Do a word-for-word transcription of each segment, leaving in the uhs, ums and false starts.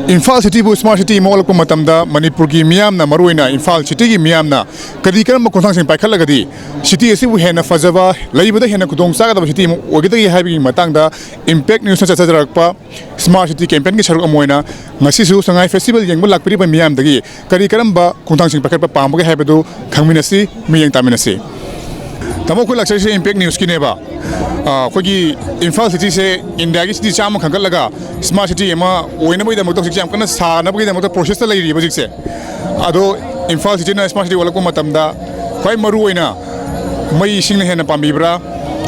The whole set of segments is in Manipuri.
ꯏꯝꯐꯥꯜ ꯁꯤꯇꯤꯕꯨ ꯁ꯭ꯃꯥꯔꯠ ꯁꯤꯇꯤ ꯑꯃ ꯑꯣꯜꯂꯛꯄ ꯃꯇꯝꯗ ꯃꯅꯤꯄꯨꯔꯒꯤ ꯃꯤꯌꯥꯝꯅ, ꯃꯔꯨꯑꯣꯏꯅ ꯏꯝꯐꯥꯜ ꯁꯤꯇꯤꯒꯤ ꯃꯤꯌꯥꯝꯅ ꯀꯔꯤ ꯀꯔꯝꯕ ꯈꯣꯡꯊꯥꯡꯁꯤꯡ ꯄꯥꯏꯈꯠꯂꯒꯗꯤ ꯁꯤꯇꯤ ꯑꯁꯤꯕꯨ ꯍꯦꯟꯅ ꯐꯖꯕ, ꯂꯩꯕꯗ ꯍꯦꯟꯅ ꯈꯨꯗꯣꯡ ꯆꯥꯒꯗꯕ ꯁꯤꯇꯤ ꯑꯃ ꯑꯣꯏꯒꯗꯒꯦ ꯍꯥꯏꯕꯒꯤ ꯃꯇꯥꯡꯗ ꯏꯝꯄꯦꯛ ꯅ꯭ꯌꯨꯁꯅ ꯆꯠꯊꯖꯔꯛꯄ ꯁ꯭ꯃꯥꯔꯠ ꯁꯤꯇꯤ ꯀꯦꯝꯄꯦꯟꯒꯤ ꯁꯔꯨꯛ ꯑꯃ ꯑꯣꯏꯅ ꯉꯁꯤꯁꯨ ꯁꯉꯥꯏ ꯐꯦꯁꯇꯤꯚꯦꯜ ꯌꯦꯡꯕ ꯂꯥꯛꯄꯤꯔꯤꯕ ꯃꯤꯌꯥꯝꯗꯒꯤ ꯀꯔꯤ ꯀꯔꯝꯕ ꯈꯣꯡꯊꯥꯡꯁꯤꯡ ꯄꯥꯏꯈꯠꯄ ꯄꯥꯝꯕꯒꯦ ꯍꯥꯏꯕꯗꯨ ꯈꯪꯃꯤꯟꯅꯁꯤ, ꯃꯤꯠꯌꯦꯡ ꯇꯥꯃꯤꯟꯅꯁꯤ꯫ ꯇꯥꯃꯣ, ꯑꯩꯈꯣꯏ ꯂꯥꯛꯆꯔꯤꯁꯦ ꯏꯝꯄꯦꯛ ꯅ꯭ꯌꯨꯁꯀꯤꯅꯦꯕ꯫ ꯑ, ꯑꯩꯈꯣꯏꯒꯤ ꯏꯝꯐꯥꯜ ꯁꯤꯇꯤꯁꯦ ꯏꯟꯗꯤꯌꯥꯒꯤ ꯁꯤꯇꯤ ꯆꯥꯝꯃ ꯈꯟꯒꯠꯂꯒ ꯁ꯭ꯃꯥꯔꯠ ꯁꯤꯇꯤ ꯑꯃ ꯑꯣꯏꯅꯕꯒꯤꯗꯃꯛꯇ ꯍꯧꯖꯤꯛꯁꯦ ꯌꯥꯝ ꯀꯟꯅ ꯁꯥꯅꯕꯒꯤꯗꯃꯛꯇ ꯄ꯭ꯔꯣꯁꯦꯁꯇ ꯂꯩꯔꯤꯕ ꯍꯧꯖꯤꯛꯁꯦ꯫ ꯑꯗꯣ ꯏꯝꯐꯥꯜ ꯁꯤꯇꯤꯅ ꯁ꯭ꯃꯥꯔꯠ ꯁꯤꯇꯤ ꯑꯣꯜꯂꯛꯄ ꯃꯇꯝꯗ ꯈ꯭ꯋꯥꯏ ꯃꯔꯨ ꯑꯣꯏꯅ ꯃꯩ ꯏꯁꯤꯡꯅ ꯍꯦꯟꯅ ꯄꯥꯝꯕꯤꯕ꯭ꯔꯥ?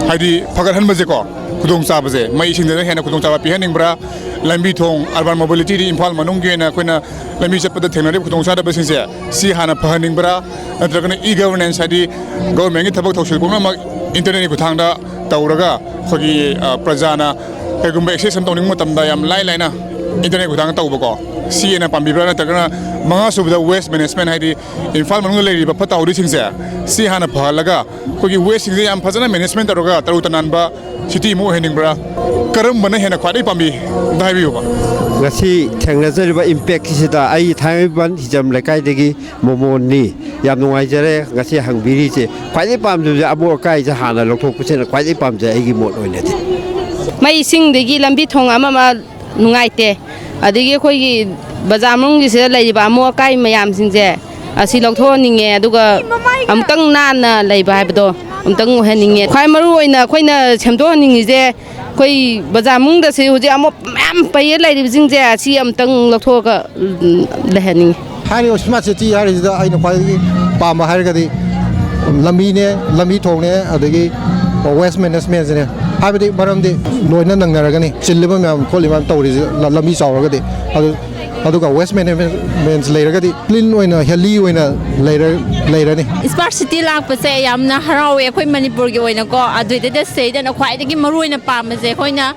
ꯍꯥꯏꯗꯤ ꯐꯒꯠꯍꯟꯕꯁꯦꯀꯣ, ꯈꯨꯗꯣꯡꯆꯥꯕꯁꯦ, ꯃꯩ ꯏꯁꯤꯡꯗꯅ ꯍꯦꯟꯅ ꯈꯨꯗꯣꯡꯆꯥꯕ ꯄꯤꯍꯟꯅꯤꯡꯕ꯭ꯔꯥ? ꯂꯝꯕꯤ ꯊꯣꯡ, ꯑꯔꯕꯥꯟ ꯃꯣꯕꯤꯂꯤꯇꯤꯗꯤ ꯏꯝꯐꯥꯜ ꯃꯅꯨꯡꯒꯤ ꯑꯣꯏꯅ ꯑꯩꯈꯣꯏꯅ ꯂꯝꯕꯤ ꯆꯠꯄꯗ ꯊꯦꯡꯅꯔꯤꯕ ꯈꯨꯗꯣꯡꯆꯥꯗꯕꯁꯤꯡꯁꯦ ꯁꯤ ꯍꯥꯟꯅ ꯐꯍꯟꯅꯤꯡꯕ꯭ꯔꯥ? ꯅꯠꯇ꯭ꯔꯒꯅ ꯏ ꯒꯕꯔꯅꯦꯟꯁ, ꯍꯥꯏꯗꯤ ꯒꯣꯕꯔꯃꯦꯟꯒꯤ ꯊꯕꯛ ꯊꯧꯁꯤꯜ ꯄꯨꯝꯅꯃꯛ ꯏꯟꯇꯔꯅꯦꯠꯀꯤ ꯈꯨꯠꯊꯥꯡꯗ ꯇꯧꯔꯒ ꯑꯩꯈꯣꯏꯒꯤ, ꯑ, ꯄ꯭ꯔꯖꯥꯅ ꯀꯩꯒꯨꯝꯕ ꯑꯦꯛꯁꯦꯁ ꯑꯃ ꯇꯧꯅꯤꯡꯕ ꯃꯇꯝꯗ ꯌꯥꯝ ꯂꯥꯏ ꯂꯥꯏꯅ ꯏꯟꯇꯔꯅꯦꯠ ꯈꯨꯠꯊꯥꯡꯗ ꯇꯧꯕꯀꯣ, ꯁꯤ ꯍꯦꯟꯅ ꯄꯥꯝꯕꯤꯕ꯭ꯔꯥ? ꯅꯠꯇ꯭ꯔꯒꯅ ꯃꯉꯥ ꯁꯨꯕꯗ ꯋꯦꯁ ꯃꯦꯅꯦꯖꯃꯦꯟ, ꯍꯥꯏꯗꯤ ꯏꯝꯐꯥꯜ ꯃꯅꯨꯡꯗ ꯂꯩꯔꯤꯕ ꯐꯠꯇ ꯍꯥꯎꯗꯤꯁꯤꯡꯁꯦ ꯁꯤ ꯍꯥꯟꯅ ꯐꯍꯜꯂꯒ ꯑꯩꯈꯣꯏꯒꯤ ꯋꯦꯁꯁꯤꯡꯁꯦ ꯌꯥꯝ ꯐꯖꯅ ꯃꯦꯅꯦꯖꯃꯦꯟ ꯇꯧꯔꯒ ꯇꯔꯨ ꯇꯅꯥꯟꯕ ꯁꯤꯇꯤ ꯑꯃ ꯑꯣꯏꯍꯟꯅꯤꯡꯕ꯭ꯔꯥ? ꯀꯔꯝꯕꯅ ꯍꯦꯟꯅ ꯈ꯭ꯋꯥꯏꯗꯒꯤ ꯄꯥꯝꯕꯤ? ꯑꯝꯇ ꯍꯥꯏꯕꯤꯌꯨꯕ꯫ ꯉꯁꯤ ꯊꯦꯡꯅꯖꯔꯤꯕ ꯏꯝꯄꯦꯛꯁꯤꯗ ꯑꯩ ꯊꯥꯡꯃꯩꯕꯟ ꯍꯤꯖꯝ ꯂꯩꯀꯥꯏꯗꯒꯤ ꯃꯣꯃꯣꯟꯅꯤ꯫ ꯌꯥꯝ ꯅꯨꯡꯉꯥꯏꯖꯔꯦ ꯉꯁꯤ ꯍꯪꯕꯤꯔꯤꯁꯦ꯫ ꯈ꯭ꯋꯥꯏꯗꯒꯤ ꯄꯥꯝꯖꯕꯁꯦ ꯑꯃꯣꯠ ꯑꯀꯥꯏꯁꯦ ꯍꯥꯟꯅ ꯂꯧꯊꯣꯛꯄꯁꯤꯅ ꯈ꯭ꯋꯥꯏꯗꯒꯤ ꯄꯥꯝꯖꯩ ꯑꯩꯒꯤ ꯃꯣꯠ ꯑꯣꯏꯅꯗꯤ꯫ ꯃꯩ ꯏꯁꯤꯡꯗꯒꯤ ꯂꯝꯕꯤ ꯊꯣꯡ ꯑꯃ ꯑꯃ ꯅꯨꯡꯉꯥꯏꯇꯦ꯫ ꯑꯗꯒꯤ ꯑꯩꯈꯣꯏꯒꯤ ꯕꯖꯥꯔ ꯃꯅꯨꯡꯒꯤꯁꯤꯗ ꯂꯩꯔꯤꯕ ꯑꯃꯣꯠ ꯑꯀꯥꯏ ꯃꯌꯥꯝꯁꯤꯡꯁꯦ ꯑꯁꯤ ꯂꯧꯊꯣꯛꯍꯟꯅꯤꯡꯉꯦ, ꯑꯗꯨꯒ ꯑꯃꯨꯛꯇꯪ ꯅꯥꯟꯅ ꯂꯩꯕ ꯍꯥꯏꯕꯗꯣ ꯑꯃꯨꯛꯇꯪ ꯑꯣꯏꯍꯟꯅꯤꯡꯉꯦ꯫ ꯈ꯭ꯋꯥꯏ ꯃꯔꯨ ꯑꯣꯏꯅ ꯑꯩꯈꯣꯏꯅ ꯁꯦꯝꯗꯣꯛꯍꯟꯅꯤꯡꯉꯤꯁꯦ, ꯑꯩꯈꯣꯏ ꯕꯖꯥꯔ ꯃꯅꯨꯡꯗꯁꯤ ꯍꯧꯖꯤꯛ ꯑꯃꯣꯠ ꯃꯌꯥꯝ ꯄꯩꯔ ꯂꯩꯔꯤꯕꯁꯤꯡꯁꯦ ꯑꯁꯤ ꯑꯃꯨꯛꯇꯪ ꯂꯧꯊꯣꯛꯑꯒ, ꯎꯝ, ꯂꯩꯍꯟꯅꯤꯡꯉꯤ꯫ ꯍꯥꯏꯔꯤꯕ ꯁ꯭ꯃꯥꯔꯠ ꯁꯤꯇꯤ ꯍꯥꯏꯔꯤꯁꯤꯗ ꯑꯩꯅ ꯈ꯭ꯋꯥꯏꯗꯒꯤ ꯄꯥꯝꯕ ꯍꯥꯏꯔꯒꯗꯤ ꯂꯝꯕꯤꯅꯦ, ꯂꯝꯕꯤ ꯊꯣꯡꯅꯦ, ꯑꯗꯒꯤ ꯋꯦꯁ ꯃꯦꯅꯦꯖꯃꯦꯟꯁꯤꯅꯦ꯫ ꯍꯥꯏꯕꯗꯤ ꯃꯔꯝꯗꯤ ꯂꯣꯏꯅ ꯅꯪꯅꯔꯒꯅꯤ, ꯆꯤꯜꯂꯤꯕ ꯃꯌꯥꯝ ꯈꯣꯠꯂꯤꯕ ꯃꯌꯥꯝ ꯇꯧꯔꯤꯁꯦ ꯂ-, ꯂꯝꯕꯤ ꯆꯥꯎꯔꯒꯗꯤ꯫ ꯑꯗꯨ, ꯑꯗꯨꯒ ꯋꯦꯁ ꯃꯦꯅꯦꯖꯃꯦꯟ ꯂꯩꯔꯒꯗꯤ ꯀ꯭ꯂꯤꯟ ꯑꯣꯏꯅ, ꯍꯦꯜꯗꯤ ꯑꯣꯏꯅ ꯂꯩꯔ-, ꯂꯩꯔꯅꯤ꯫ ꯁ꯭ꯃꯥꯔꯠ ꯁꯤꯇꯤ ꯂꯥꯛꯄꯁꯦ ꯌꯥꯝꯅ ꯍꯔꯥꯎꯋꯦ ꯑꯩꯈꯣꯏ ꯃꯅꯤꯄꯨꯔꯒꯤ ꯑꯣꯏꯅꯀꯣ꯫ ꯑꯗꯨꯏꯗꯨꯗ ꯁꯤꯗꯩꯗꯅ ꯈ꯭ꯋꯥꯏꯗꯒꯤ ꯃꯔꯨ ꯑꯣꯏꯅ ꯄꯥꯝꯕꯁꯦ ꯑꯩꯈꯣꯏꯅ,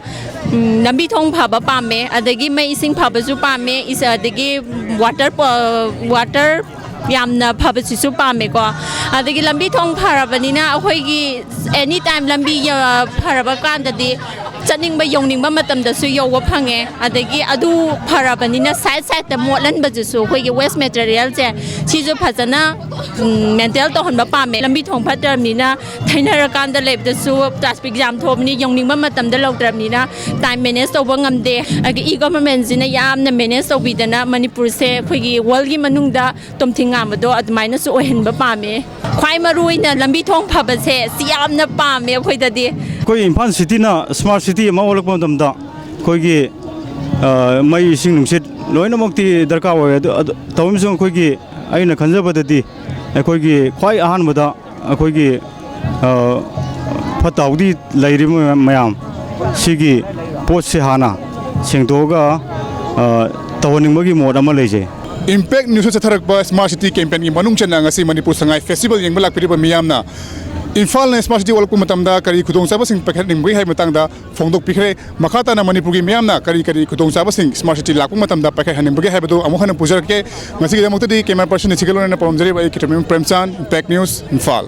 ꯎꯝ, ꯂꯝꯕꯤ ꯊꯣꯡ ꯐꯕ ꯄꯥꯝꯃꯦ, ꯑꯗꯒꯤ ꯃꯩ ꯏꯁꯤꯡ ꯐꯕꯁꯨ ꯄꯥꯝꯃꯦ, ꯏꯁ-, ꯑꯗꯒꯤ ꯋꯥꯇꯔ ꯄ-, ꯋꯥꯇꯔ ꯌꯥꯝꯅ ꯐꯕꯁꯤꯁꯨ ꯄꯥꯝꯃꯦꯀꯣ꯫ ꯑꯗꯒꯤ ꯂꯝꯕꯤ ꯊꯣꯡ ꯐꯔꯕꯅꯤꯅ ꯑꯩꯈꯣꯏꯒꯤ ꯑꯦꯅꯤ ꯇꯥꯏꯝ ꯂꯝꯕꯤ ꯌ-, ꯐꯔꯕ ꯀꯥꯟꯗꯗꯤ ꯆꯠꯅꯤꯡꯕ ꯌꯧꯅꯤꯡꯕ ꯃꯇꯝꯗꯁꯨ ꯌꯧꯕ ꯐꯪꯉꯦ꯫ ꯑꯗꯒꯤ ꯑꯗꯨ ꯐꯔꯕꯅꯤꯅ ꯁꯥꯏꯠ ꯁꯥꯏꯠꯇ ꯃꯣꯠꯍꯟꯕꯗꯨꯁꯨ ꯑꯩꯈꯣꯏꯒꯤ ꯋꯦꯁ ꯃꯦꯇꯔꯤꯌꯦꯜꯁꯦ ꯁꯤꯁꯨ ꯐꯖꯅ ꯃꯦꯟꯇꯦꯜ ꯇꯧꯍꯟꯕ ꯄꯥꯝꯃꯦ꯫ ꯂꯝꯕꯤ ꯊꯣꯡ ꯐꯠꯇ꯭ꯔꯕꯅꯤꯅ ꯊꯩꯅꯔꯀꯥꯟꯗ ꯂꯩꯕꯗꯁꯨ ꯇ꯭ꯔꯥꯐꯤꯛ ꯖꯥꯝ ꯊꯣꯛꯑꯕꯅꯤ, ꯌꯧꯅꯤꯡꯕ ꯃꯇꯝꯗ ꯂꯧꯗ꯭ꯔꯕꯅꯤꯅ ꯇꯥꯏꯝ ꯃꯦꯅꯦꯖ ꯇꯧꯕ ꯉꯝꯗꯦ꯫ ꯑꯗꯒꯤ ꯏ ꯒꯣꯚꯔꯟꯃꯦꯟꯁꯤꯅ ꯌꯥꯝꯅ ꯃꯦꯅꯦꯖ ꯇꯧꯕꯤꯗꯅ ꯃꯅꯤꯄꯨꯔꯁꯦ ꯑꯩꯈꯣꯏꯒꯤ ꯋꯥꯔꯜꯒꯤ ꯃꯅꯨꯡꯗ ꯇꯣꯝꯊꯤꯡꯉꯥꯝꯕꯗꯣ ꯑꯗꯨꯃꯥꯏꯅꯁꯨ ꯑꯣꯏꯍꯟꯕ ꯄꯥꯝꯃꯦ꯫ ꯈ꯭ꯋꯥꯏ ꯃꯔꯨ ꯑꯣꯏꯅ ꯂꯝꯕꯤ ꯊꯣꯡ ꯐꯕꯁꯦ ꯁꯤ ꯌꯥꯝꯅ ꯄꯥꯝꯃꯦ ꯑꯩꯈꯣꯏꯗꯗꯤ꯫ ꯑꯩꯈꯣꯏ ꯏꯝꯐꯥꯜ ꯁꯤꯇꯤꯅ ꯁ꯭ꯃꯥꯔꯠ ꯁꯤꯇꯤ ꯑꯃ ꯑꯣꯜꯂꯛꯄ ꯃꯇꯝꯗ ꯑꯩꯈꯣꯏꯒꯤ, ꯑ, ꯃꯩ, ꯏꯁꯤꯡ, ꯅꯨꯡꯁꯤꯠ ꯂꯣꯏꯅꯃꯛꯇꯤ ꯗꯔꯀꯥꯔ ꯑꯣꯏ꯫ ꯑꯗꯨ, ꯑꯗꯨ ꯇꯧꯔꯤꯕꯁꯤꯡ ꯑꯩꯈꯣꯏꯒꯤ, ꯑꯩꯅ ꯈꯟꯖꯕꯗꯗꯤ ꯑꯩꯈꯣꯏꯒꯤ ꯈ꯭ꯋꯥꯏ ꯑꯍꯥꯟꯕꯗ ꯑꯩꯈꯣꯏꯒꯤ, ꯑ, ꯐꯠꯇ ꯍꯥꯎꯗꯤ ꯂꯩꯔꯤꯕ ꯃꯌꯥꯝ, ꯁꯤꯒꯤ ꯄꯣꯠꯁꯦ ꯍꯥꯟꯅ ꯁꯦꯡꯗꯣꯛꯑꯒ, ꯑ, ꯇꯧꯍꯟꯅꯤꯡꯕꯒꯤ ꯃꯣꯠ ꯑꯃ ꯂꯩꯖꯩ꯫ ꯏꯝꯄꯦꯛ ꯅ꯭ꯌꯨꯁꯇ ꯆꯠꯊꯔꯛꯄ ꯁ꯭ꯃꯥꯔꯠ ꯁꯤꯇꯤ ꯀꯦꯝꯄꯦꯟꯒꯤ ꯃꯅꯨꯡ ꯆꯟꯅ ꯉꯁꯤ ꯃꯅꯤꯄꯨꯔ ꯁꯉꯥꯏ ꯐꯦꯁꯇꯤꯚꯦꯜ ꯌꯦꯡꯕ ꯂꯥꯛꯄꯤꯔꯤꯕ ꯃꯤꯌꯥꯝꯅ ꯏꯝꯐꯥꯜꯅ ꯁ꯭ꯃꯥꯔꯠ ꯁꯤꯇꯤ ꯑꯣꯜꯂꯛꯄ ꯃꯇꯝꯗ ꯀꯔꯤ ꯈꯨꯗꯣꯡꯆꯥꯕꯁꯤꯡ ꯄꯥꯏꯈꯠꯅꯤꯡꯕꯒꯦ ꯍꯥꯏꯕ ꯃꯇꯥꯡꯗ ꯐꯣꯡꯗꯣꯛꯄꯤꯈ꯭ꯔꯦ꯫ ꯃꯈꯥ ꯇꯥꯅ ꯃꯅꯤꯄꯨꯔꯒꯤ ꯃꯤꯌꯥꯝꯅ ꯀꯔꯤ ꯀꯔꯤ ꯈꯨꯗꯣꯡꯆꯥꯕꯁꯤꯡ ꯁ꯭ꯃꯥꯔꯠ ꯁꯤꯇꯤ ꯂꯥꯛꯄ ꯃꯇꯝꯗ ꯄꯥꯏꯈꯠꯍꯟꯅꯤꯡꯕꯒꯦ ꯍꯥꯏꯕꯗꯨ ꯑꯃꯨꯛ ꯍꯟꯅ ꯄꯨꯖꯔꯛꯀꯦ꯫ ꯉꯁꯤꯒꯤꯗꯃꯛꯇꯗꯤ ꯀꯦꯃꯦꯔꯥ ꯄꯔꯁꯟ ꯅꯤꯁꯤꯀꯦꯜ ꯑꯣꯏꯅ ꯄꯥꯎꯗꯝꯖꯔꯤꯕ ꯑꯩ ꯀꯦꯃꯦꯔꯥꯃꯦꯟ ꯄ꯭ꯔꯦꯝꯆꯥꯟ, ꯏꯝꯄꯦꯛ ꯅ꯭ꯌꯨꯁ, ꯏꯝꯐꯥꯜ꯫